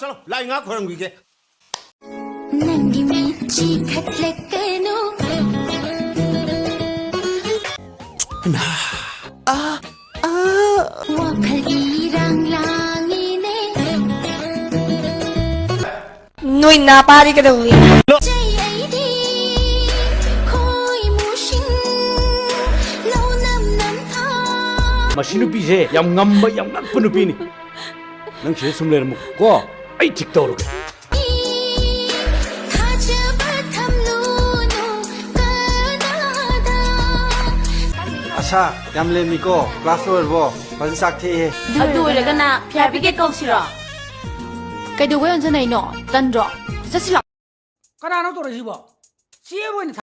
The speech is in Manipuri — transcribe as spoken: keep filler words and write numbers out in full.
ꯆꯠꯂꯣ, ꯂꯥꯏ ꯉꯥ ꯈꯣꯏꯔꯝꯈꯤꯒꯦ꯫ ꯅꯪꯒꯤ ꯃꯤꯠꯁꯤ ꯈꯠꯂꯛꯀꯅꯨ꯫ ꯋꯥꯈꯜ ꯏꯔꯥꯡ ꯂꯥꯡꯉꯤꯅꯦ꯫ ꯅꯣꯏ ꯅꯥꯄꯥꯗꯤ ꯀꯩꯗꯧꯏ? ꯆꯩ ꯑꯩꯗꯤ ꯈꯣꯏ ꯃꯨꯁꯤꯡ ꯂꯧ ꯅꯝ ꯅꯝ ꯊꯥ꯫ ꯃꯁꯤ ꯅꯨꯄꯤꯁꯦ ꯌꯥꯝ ꯉꯝꯕ, ꯌꯥꯝ ꯉꯛꯄ ꯅꯨꯄꯤꯅꯤ꯫ ꯅꯪ ꯁꯤꯗ ꯁꯨꯝ ꯂꯩꯔꯝꯃꯨ ꯀꯣ, ꯑꯩ ꯊꯤꯛ ꯇꯧꯔꯒꯦ꯫ ꯊꯥꯖꯕ ꯊꯝꯂꯨꯅꯨ ꯀꯅꯥꯗ꯫ ꯑꯁꯥ, ꯌꯥꯝ ꯂꯦꯝꯃꯤꯀꯣ꯫ ꯀ꯭ꯂꯥꯁ ꯂꯣꯏꯔꯕꯣ? ꯐꯖꯅ ꯆꯥꯛ ꯊꯦꯛꯑꯦ꯫ ꯑꯗꯨ ꯑꯣꯏꯔꯒꯅ ꯐꯤꯌꯥꯔ ꯕ꯭ꯔꯤꯒꯦꯗ ꯀꯧꯁꯤꯔꯣ? ꯀꯩꯗꯧꯕꯩ ꯑꯣꯟꯁꯤꯟꯅꯩꯅꯣ? ꯇꯟꯗ꯭ꯔꯣ? ꯆꯠꯁꯤ ꯂꯥꯛꯑꯣ꯫ ꯀꯅꯥꯅꯣ ꯇꯧꯔꯛꯏꯁꯤꯕꯣ? ꯆꯦ ꯑꯣꯏꯅ